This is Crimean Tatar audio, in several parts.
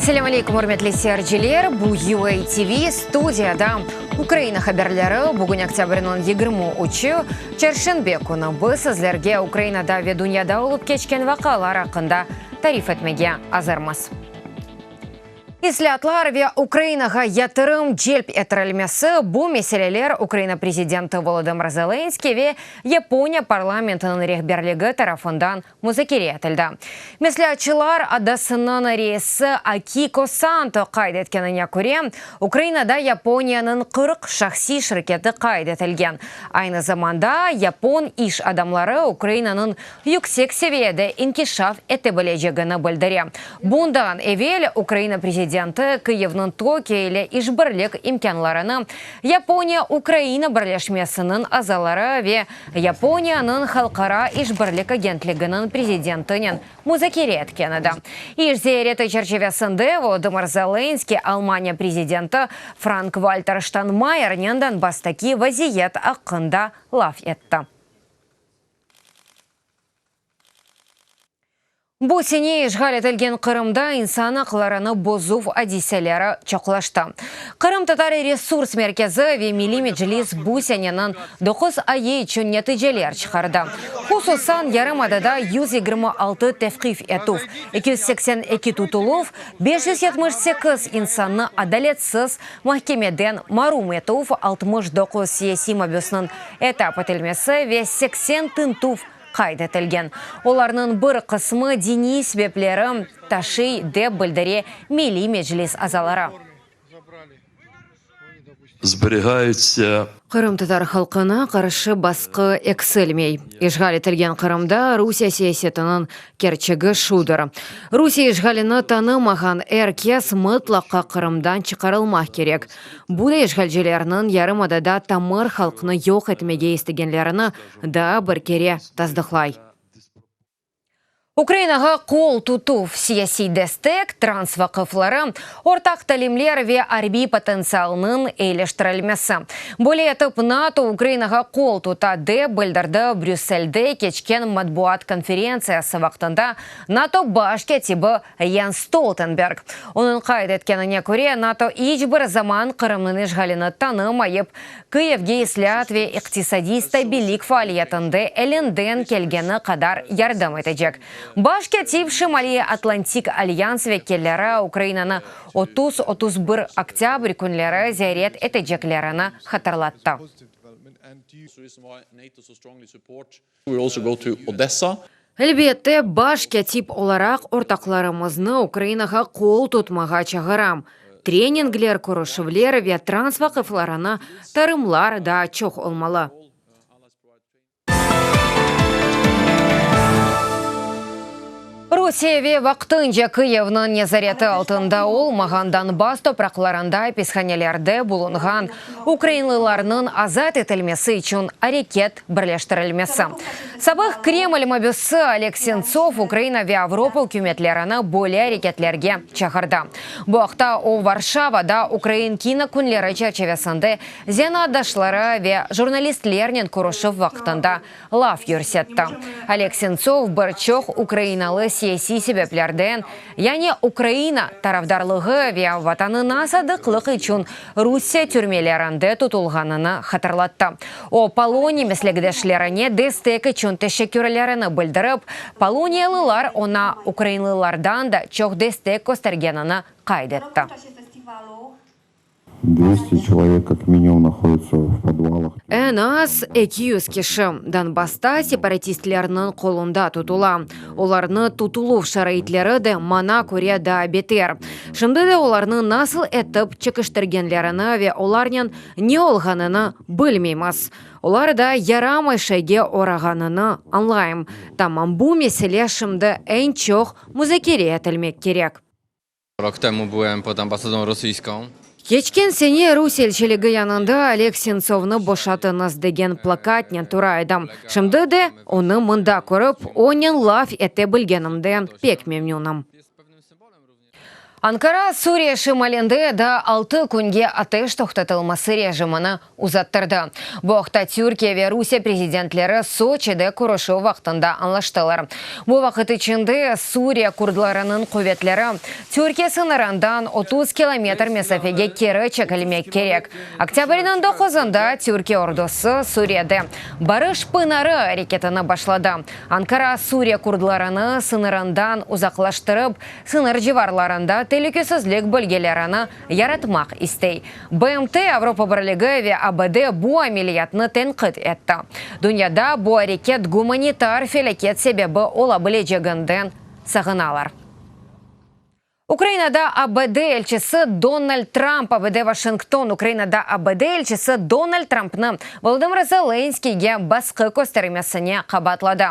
Esselâm aleykum, ürmetli seyirciler! Bu UA TV, studiyada Ukraina haberleri. Bugün oktâbrniñ 23-ü, çarşenbe künü. Biz sizlerge Ukrainada ve dünyada olıp keçken vaqialar aqqında tarif etmege azırmız. İslâatlar ve Ukrainağa yatırım celp ettirilmesi, bu meseleler Ukraina prezidenti Volodımır Zelenskıy ve Yaponiya parlamentiniñ rehberligi tarafından muzakere etildi. Mesleatçılar adasınıñ reisi Akiko Santo qayd etkenine köre, Ukrainada Yaponiyanıñ 40 şahsiy şirketi qayd etilgen. Aynı zamanda, yapon iş adamları Ukrainanıñ yüksek seviyede inkişaf ete bilecegini bildire. Bundan evel Ukraina prezidenti Kıyivniñ Tokio ile işbirlik imkânlarını Yaponiya-Ukraina birleşmesiniñ azaları ve Yaponiyanıñ Halqara işbirlik agentliginiñ prezidentinen muzakere etken edi. İş ziyareti çerçivesinde Volodımır Zelenskıy Almaniya prezidenti Frank-Valter Ştanmayernen Donbasstaki vaziyet aqqında laf etti. Bu sene işğal etilgen Qırımda insan aqlarını bozuv adiseleri çoqlaştı. Qırımtatar resurs merkezi ve Milliy Meclis bu seneniñ doquz ayı içün neticeler çıqardı. Hususan, yarımadada 126 tevqif etüv, 282 tutuluv, 578 insannı adaletsiz mahkemeden marum etüv, 69 siyasiy mabüsniñ etap etilmesi ve 80 tintüv qayd etilgen. Olarnıñ bir qısmı diniy sebepleri taşıy, dep bildire Milliy Meclis azaları. Qırımtatar halqına qarşı basqı eksilmey. İşğal etilgen Qırımda Rusiye siyasetiniñ kerçegi şudır, Rusiye işğalini tanımağan er kes mıtlaqa Qırımdan çıqarılmaq kerek. Bu da işğalcilerniñ yarımadada tamır halqnı yoq etmege istegenlerini daa bir kere tasdıqlay. Ukrainağa qol tutuv, siyasiy destek, trans vaqıfları, ortaq talimler ve arbiy potentsialnıñ eyiliştirilmesi. Böyle etip NATO Ukrainağa qol tuta, dep bildirdi Brüsselde keçken matbuat konferentsiyası vaqtında NATO baş kâtibi Jens Stoltenberg. Onıñ qayd etkenine köre, NATO iç bir zaman Qırımnıñ işğalini tanımayıp, Kıyivge islâat ve iqtisadiy stabillik faaliyetinde elinden kelgeni qadar yardım etecek. Baş kâtip Şimaliy Atlantik Alyans vekilleri Ukrainanı 30-31 oktâbr künleri ziyaret eteceklerini hatırlattı. Elbette, baş kâtip olaraq ortaqlarımıznı Ukrainağa qol tutmağa çağıram. Treningler, körüşüvler ve trans vaqıflarına tarımlar daa çoq olmalı. Rusiye ve vaqtınca Kıyivniñ nezareti altında olmağan Donbass topraqlarında apishanelerde bulunğan ukrainlılarnıñ azat etilmesi içün areket birleştirilmesi. Sabıq Kreml mabüsi Oleg Sentsov Ukraina ve Avropa ükümetlerini böyle areketlerge çağırdı. Bu aqta o Varşavada Ukrain kino künleri çerçivesinde zenaatdaşları ve jurnalistlernen körüşüv vaqtında laf yürsetti. Oleg Sentsov bir çoq ukrainalı siyasiy sebeplerden, yani Ukraina tarafdarlığı ve Vatanına sadıqlıq içün Rusiye türmelerinde tutulğanını hatırlattı. O, Poloniya meslekdeşlerine destek içün teşekkürlerini bildirip, poloniyalılar oña ukrainlılardan da çoq destek köstergenini qayd etti. Eñ az 200 kişi Donbassta separatistlerniñ qolunda tutula. Olarnı tutuluv şaraitleri de maña köre daa beter. Şimdi de olarnı nasıl etip çekiştirgenlerini ve olarnen ne olğanını bilmeymiz. Olar da yaramay şeyge oğrağanını añlayım. Tamam bu mesele şimdi eñ çoq muzakere etilmek kerek. Rok temu byłem pod ambasadą rosyjską. Keçken sene Rusiye elçiligi yanında Oleg Sentsovnı boşatıñız degen plakatnen tura edim. Şimdi de onı mında körip, onen laf ete bilgenimden pek memnünim. Ankara Suriye şimalinde daa altı künge ateş toqtatılması rejimini uzattırdı. Bu aqta Türkiye ve Rusiye prezidentleri Soçide körüşüv vaqtında añlaştılar. Bu vaqıt içinde Suriye kurdlarınıñ quvetleri Türkiye sıñırından 30 kilometr mesafege keri çekilmek kerek. Oktâbrniñ doquzında Türkiye ordusı Suriyede Barış pınarı areketini başladı. Ankara Suriye kurdlarını sıñırından uzaqlaştırıp, sıñır civarlarında telükesizlik bölgelerini yaratmaq istey. BMT, Avropa Birligi ve ABD bu ameliyatnı tenqit etti. Dünyada bu areket gumanitar felâket sebebi ola bileceginden saqınalar. Ukrainada ABD elçisi Donald Trump ABD Washington, Ukrainada ABD elçisi Donald Trumpnı Volodımır Zelenskiyge basqı köstermesine qabaatladı.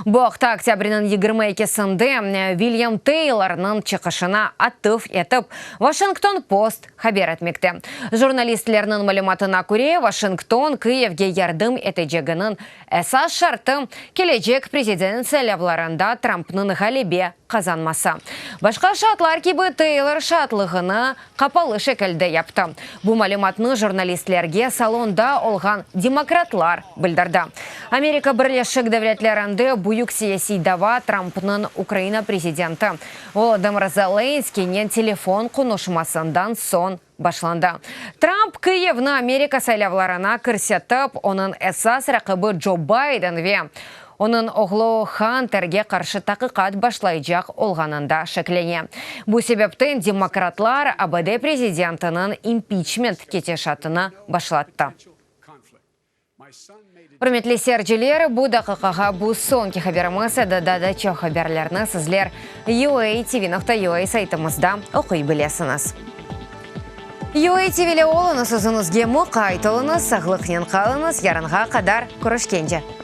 Bu aqta oktâbrniñ 22-sinde Vilyam Teylornıñ çıqışına atıf etip Washington Post haber etmekte. Jurnalistlerniñ malümatına köre, Washington Kıyivge yardım eteceginiñ esas şartı, kelecek prezident saylavlarında Trumpnıñ ğalebe qazanması. Başqa şaatlar kibi Teylor şaatlığını qapalı şekilde yaptı. Bu malümatnı jurnalistlerge salonda olğan demokratlar bildirdi. Amerika Birleşik Devletlerinde büyük siyasiy dava Trumpnıñ Ukraina prezidenti Volodımır Zelenskiynen telefon qonuşmasından soñ başlandı. Trump Kıyivni Amerika saylavlarına kirsetip, onıñ esas raqibi Co Bayden ve onıñ oğlu Hanterge qarşı taqiqat başlaycaq olğanında şeklene. Bu sebepten demokratlar ABD prezidentiniñ impiçment ketişatını başlattı. Ürmetli seyirciler, bu daqiqağa bu soñki haberimiz edi. Daa da çoq haberlerni sizler UATV.UA saytımızda oquy bilesiñiz. UATV ile oluñız, özüñizge muqayt oluñız, sağlıqnen qalıñız, yarınğa qadar körüşkence!